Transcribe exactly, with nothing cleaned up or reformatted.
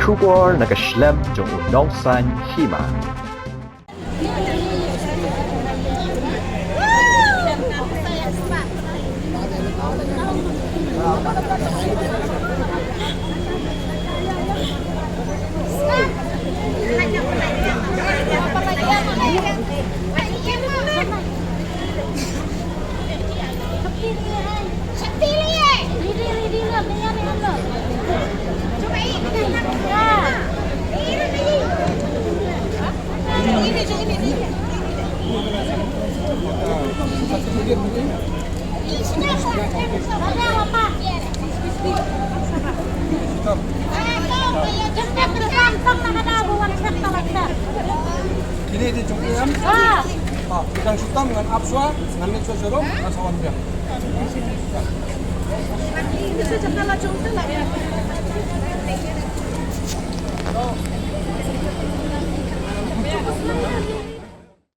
Shukor na ka shlem jong u nongsaiñ hima. Kine dei jong em. Ah, dang shu tam ngan ap shuwa, ngan leit shuwa sharum, ngan sa wan biang.